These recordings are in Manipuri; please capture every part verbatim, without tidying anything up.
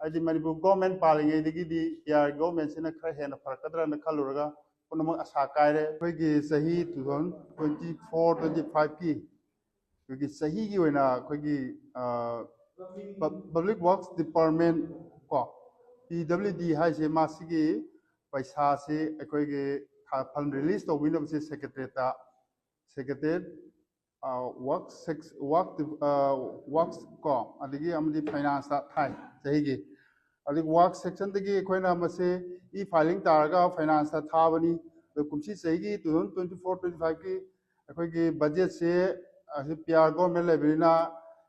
ꯍꯥꯏꯗꯤ ꯃꯅꯤꯄꯨꯔ ꯒꯣꯔꯃꯦꯟ ꯄꯥꯜꯂꯤꯉꯩꯗꯒꯤꯗꯤ ꯄꯤ ꯑꯥꯔ ꯒꯣꯔꯃꯦꯟꯁꯤꯅ ꯈꯔ ꯍꯦꯟꯅ ꯐꯔꯛꯀꯗ꯭ꯔꯅ ꯈꯜꯂꯨꯔꯒ ꯄꯨꯝꯅꯃꯛ ꯑꯁꯥ ꯀꯥꯏꯔꯦ꯫ ꯑꯩꯈꯣꯏꯒꯤ ꯆꯍꯤ two thousand twenty four twenty five ꯀꯤ ꯑꯩꯈꯣꯏꯒꯤ ꯆꯍꯤꯒꯤ ꯑꯣꯏꯅ ꯑꯩꯈꯣꯏꯒꯤ ꯄꯕ꯭ꯂꯤꯛ ꯋꯥꯔꯛꯁ ꯗꯤꯄꯥꯔꯠꯃꯦꯟ ꯀꯣ, ꯄꯤ ꯗꯕ꯭ꯂꯤꯎ ꯗꯤ ꯍꯥꯏꯁꯦ, ꯃꯥꯁꯤꯒꯤ ꯄꯩꯁꯥꯁꯤ ꯑꯩꯈꯣꯏꯒꯤ ꯐꯟ release ꯇꯧꯕꯤꯅꯕꯁꯦ ꯁꯦꯀ꯭ꯔꯦꯇꯔꯤꯌꯦꯠꯇ, secretariat, work sex work ꯋꯥꯔꯛꯁ ꯀꯣ, ꯑꯗꯒꯤ ꯑꯃꯗꯤ ꯐꯥꯏꯅꯥꯟꯁꯇ ꯊꯥꯏ ꯆꯍꯤꯒꯤ꯫ ꯑꯗꯒꯤ ꯋꯥꯔꯛ ꯁꯦꯛꯁꯟꯗꯒꯤ ꯑꯩꯈꯣꯏꯅ ꯃꯁꯦ ꯏ ꯐꯥꯏꯂꯤꯡ ꯇꯥꯔꯒ ꯐꯥꯏꯅꯥꯟꯁꯇ ꯊꯥꯕꯅꯤ꯫ ꯑꯗꯣ ꯀꯨꯝꯁꯤ ꯆꯍꯤꯒꯤ two thousand twenty four twenty five ꯀꯤ ꯑꯩꯈꯣꯏꯒꯤ ꯕꯖꯦꯠꯁꯦ ꯑꯁꯤ ꯄꯤ ꯑꯥꯔ ꯒꯣꯔꯃꯦꯟ ꯂꯩꯕꯅꯤꯅ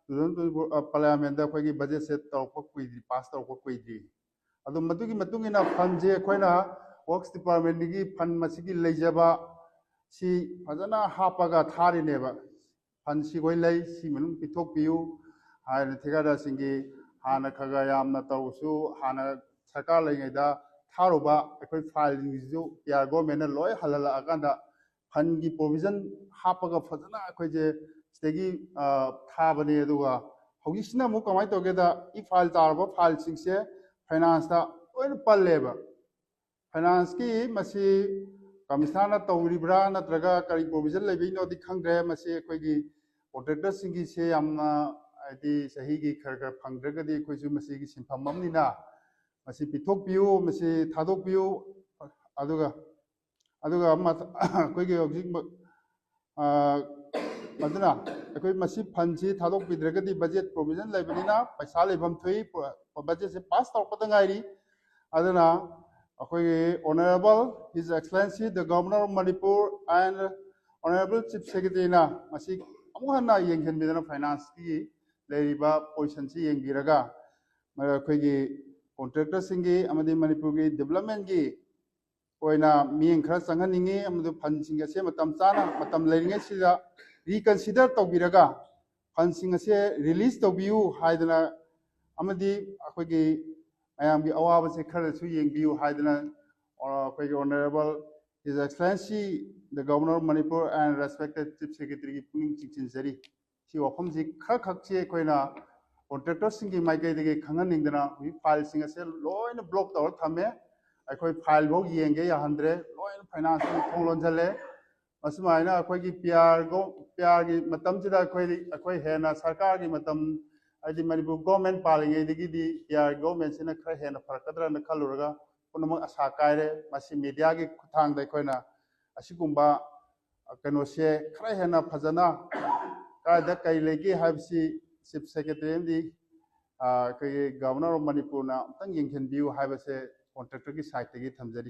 two thousand twenty four ꯄꯥꯔꯂꯤꯌꯥꯃꯦꯟꯗ ꯑꯩꯈꯣꯏꯒꯤ ꯕꯖꯦꯠꯁꯦ ꯇꯧꯔꯛꯄ ꯀꯨꯏꯗ꯭ꯔꯤ, ꯄꯥꯁ ꯇꯧꯔꯛꯄ ꯀꯨꯏꯗ꯭ꯔꯤ꯫ ꯑꯗꯣ ꯃꯗꯨꯒꯤ ꯃꯇꯨꯡ ꯏꯟꯅ ꯐꯟꯁꯦ ꯑꯩꯈꯣꯏꯅ ꯋꯥꯔꯛꯁ ꯗꯤꯄꯥꯔꯠꯃꯦꯟꯗꯒꯤ ꯐꯟ ꯃꯁꯤꯒꯤ ꯂꯩꯖꯕ ꯁꯤ ꯐꯖꯅ ꯍꯥꯞꯄꯒ ꯊꯥꯔꯤꯅꯦꯕ꯫ ꯐꯟ ꯁꯤ ꯑꯩꯈꯣꯏ ꯂꯩ, ꯁꯤ ꯃꯅꯨꯡ ꯄꯤꯊꯣꯛꯄꯤꯌꯨ ꯍꯥꯏꯅ ꯊꯤꯀꯥꯗꯥꯔꯁꯤꯡꯒꯤ ꯍꯥꯟꯅ ꯈꯔ ꯈꯔ ꯌꯥꯝꯅ ꯇꯧꯔꯁꯨ, ꯍꯥꯟꯅ ꯁꯔꯀꯥꯔ ꯂꯩꯔꯤꯉꯩꯗ ꯊꯥꯔꯨꯕ ꯑꯩꯈꯣꯏ ꯐꯥꯏꯜꯁꯤꯡꯁꯤꯁꯨ ꯄꯤ ꯑꯥꯔ ꯒꯣꯔꯃꯦꯟꯅ ꯂꯣꯏ ꯍꯜꯍꯜꯂꯛꯑꯀꯥꯟꯗ ꯐꯟꯒꯤ ꯄ꯭ꯔꯣꯚꯤꯖꯟ ꯍꯥꯞꯄꯒ ꯐꯖꯅ ꯑꯩꯈꯣꯏꯁꯦ ꯁꯤꯗꯒꯤ ꯊꯥꯕꯅꯦ꯫ ꯑꯗꯨꯒ ꯍꯧꯖꯤꯛꯁꯤꯅ ꯑꯃꯨꯛ ꯀꯃꯥꯏꯅ ꯇꯧꯒꯦꯗ, ꯏ ꯐꯥꯏꯜ ꯇꯥꯔꯕ ꯐꯥꯏꯜꯁꯤꯡꯁꯦ ꯐꯥꯏꯅꯥꯟꯁꯇ ꯂꯣꯏꯅ ꯄꯜꯂꯦꯕ꯫ ꯐꯥꯏꯅꯥꯟꯁꯀꯤ ꯃꯁꯤ ꯀꯃꯤꯁꯅꯔꯅ ꯇꯧꯔꯤꯕ꯭ꯔꯥ ꯅꯠꯇ꯭ꯔꯒ ꯀꯔꯤ ꯄ꯭ꯔꯣꯚꯤꯖꯟ ꯂꯩꯕꯩꯅꯣꯗꯤ ꯈꯪꯗ꯭ꯔꯦ꯫ ꯃꯁꯤ ꯑꯩꯈꯣꯏꯒꯤ ꯀꯣꯟꯇ꯭ꯔꯦꯛꯇꯔꯁꯤꯡꯒꯤꯁꯦ ꯌꯥꯝꯅ, ꯍꯥꯏꯗꯤ, ꯆꯍꯤꯒꯤ ꯈꯔ ꯈꯔ ꯐꯪꯗ꯭ꯔꯒꯗꯤ ꯑꯩꯈꯣꯏꯁꯨ ꯃꯁꯤꯒꯤ ꯁꯤꯟꯐꯝ ꯑꯃꯅꯤꯅ ꯃꯁꯤ ꯄꯤꯊꯣꯛꯄꯤꯌꯨ, ꯃꯁꯤ ꯊꯥꯗꯣꯛꯄꯤꯌꯨ꯫ ꯑꯗꯨꯒ, ꯑꯗꯨꯒ ꯑꯃ, ꯑꯩꯈꯣꯏꯒꯤ ꯍꯧꯖꯤꯛ ꯃ-, ꯑ, ꯑꯗꯨꯅ ꯑꯩꯈꯣꯏ ꯃꯁꯤ ꯐꯟꯁꯤ ꯊꯥꯗꯣꯛꯄꯤꯗ꯭ꯔꯒꯗꯤ ꯕꯖꯦꯠ ꯄ꯭ꯔꯣꯚꯤꯖꯟ ꯂꯩꯕꯅꯤꯅ ꯄꯩꯁꯥ ꯂꯩꯐꯝ ꯊꯣꯛꯏ, ꯄ꯭ꯔꯣ-, ꯕꯖꯦꯠꯁꯦ ꯄꯥꯁ ꯇꯧꯔꯛꯄꯗ ꯉꯥꯏꯔꯤ꯫ ꯑꯗꯨꯅ ꯑꯩꯈꯣꯏꯒꯤ Honourable His Excellency the Governor of Manipur and Honourable Chief Secretaryꯅ ꯃꯁꯤ ꯑꯃꯨꯛ ꯍꯟꯅ ꯌꯦꯡꯁꯤꯟꯕꯤꯗꯅ ꯐꯥꯏꯅꯥꯟꯁꯀꯤ ꯂꯩꯔꯤꯕ ꯄꯣꯖꯤꯁꯟꯁꯤ ꯌꯦꯡꯕꯤꯔꯒ ꯑꯩꯈꯣꯏꯒꯤ ꯀꯣꯟꯇ꯭ꯔꯦꯛꯇꯔꯁꯤꯡꯒꯤ ꯑꯃꯗꯤ ꯃꯅꯤꯄꯨꯔꯒꯤ ꯗꯤꯕꯂꯞꯃꯦꯟꯒꯤ ꯑꯣꯏꯅ ꯃꯤꯠꯌꯦꯡ ꯈꯔ ꯆꯪꯍꯟꯅꯤꯡꯉꯤ, ꯑꯃꯗꯤ ꯐꯟꯁꯤꯡ ꯑꯁꯦ ꯃꯇꯝ ꯆꯥꯅ, ꯃꯇꯝ ꯂꯩꯔꯤꯉꯩꯁꯤꯗ reconsider ꯇꯧꯕꯤꯔꯒ ꯐꯟꯁꯤꯡ ꯑꯁꯦ ꯔꯤꯂꯤꯁ ꯇꯧꯕꯤꯌꯨ ꯍꯥꯏꯗꯅ, ꯑꯃꯗꯤ ꯑꯩꯈꯣꯏꯒꯤ ꯃꯌꯥꯝꯒꯤ ꯑꯋꯥꯕꯁꯦ ꯈꯔꯁꯨ ꯌꯦꯡꯕꯤꯌꯨ ꯍꯥꯏꯗꯅ, ꯑ, ꯑꯩꯈꯣꯏꯒꯤ Honourable His Excellency the Governor of Manipur and respected Chief Secretaryꯒꯤ ꯄꯨꯛꯅꯤꯡ ꯆꯤꯡꯁꯤꯟꯖꯔꯤ꯫ ꯁꯤ ꯋꯥꯐꯝꯁꯤ ꯈꯔꯈꯛꯁꯤ ꯑꯩꯈꯣꯏꯅ ꯀꯣꯟꯇ꯭ꯔꯦꯛꯇꯔꯁꯤꯡꯒꯤ ꯃꯥꯏꯀꯩꯗꯒꯤ ꯈꯪꯍꯟꯅꯤꯡꯗꯅ ꯍꯧꯖꯤꯛ ꯐꯥꯏꯜꯁꯤꯡ ꯑꯁꯦ ꯂꯣꯏꯅ ꯕ꯭ꯂꯣꯛ ꯇꯧꯔ ꯊꯝꯃꯦ꯫ ꯑꯩꯈꯣꯏ ꯐꯥꯏꯜ ꯐꯥꯎ ꯌꯦꯡꯒꯦ ꯌꯥꯍꯟꯗ꯭ꯔꯦ, ꯂꯣꯏꯅ ꯐꯥꯏꯅꯥꯟꯁꯇꯒꯤ ꯊꯣꯡ ꯂꯣꯟꯁꯤꯜꯂꯦ꯫ ꯑꯁꯨꯃꯥꯏꯅ ꯑꯩꯈꯣꯏꯒꯤ ꯄꯤ ꯑꯥꯔ ꯄꯤ ꯑꯥꯔꯒꯤ ꯃꯇꯝꯁꯤꯗ ꯑꯩꯈꯣꯏ ꯑꯩꯈꯣꯏ ꯍꯦꯟꯅ ꯁꯔꯀꯥꯔꯒꯤ ꯃꯇꯝ, ꯍꯥꯏꯗꯤ ꯃꯅꯤꯄꯨꯔ ꯒꯣꯔꯃꯦꯟ ꯄꯥꯜꯂꯤꯉꯩꯗꯒꯤꯗꯤ ꯄꯤ ꯑꯥꯔ ꯒꯣꯔꯃꯦꯟꯁꯤꯅ ꯈꯔ ꯍꯦꯟꯅ ꯐꯔꯛꯀꯗ꯭ꯔꯅ ꯈꯜꯂꯨꯔꯒ ꯄꯨꯝꯅꯃꯛ ꯑꯁꯥ ꯀꯥꯏꯔꯦ꯫ ꯃꯁꯤ ꯃꯦꯗꯤꯌꯥꯒꯤ ꯈꯨꯠꯊꯥꯡꯗ ꯑꯩꯈꯣꯏꯅ ꯑꯁꯤꯒꯨꯝꯕ ꯀꯩꯅꯣꯁꯦ ꯈꯔ ꯍꯦꯟꯅ ꯐꯖꯅ ꯀꯥꯏꯗ ꯀꯩ ꯂꯩꯒꯦ ꯍꯥꯏꯕꯁꯤ ꯆꯤꯐ ꯁꯦꯀ꯭ꯔꯦꯇꯔꯤ ꯑꯃꯗꯤ ꯑꯩꯈꯣꯏꯒꯤ ꯒꯚꯔꯅꯔ ꯑꯣꯐ ꯃꯅꯤꯄꯨꯔꯅ ꯑꯝꯇꯪ ꯌꯦꯡꯁꯤꯟꯕꯤꯌꯨ ꯍꯥꯏꯕꯁꯦ ꯀꯣꯟꯇ꯭ꯔꯦꯛꯇꯔꯒꯤ ꯁꯥꯏꯠꯇꯒꯤ ꯊꯝꯖꯔꯤ꯫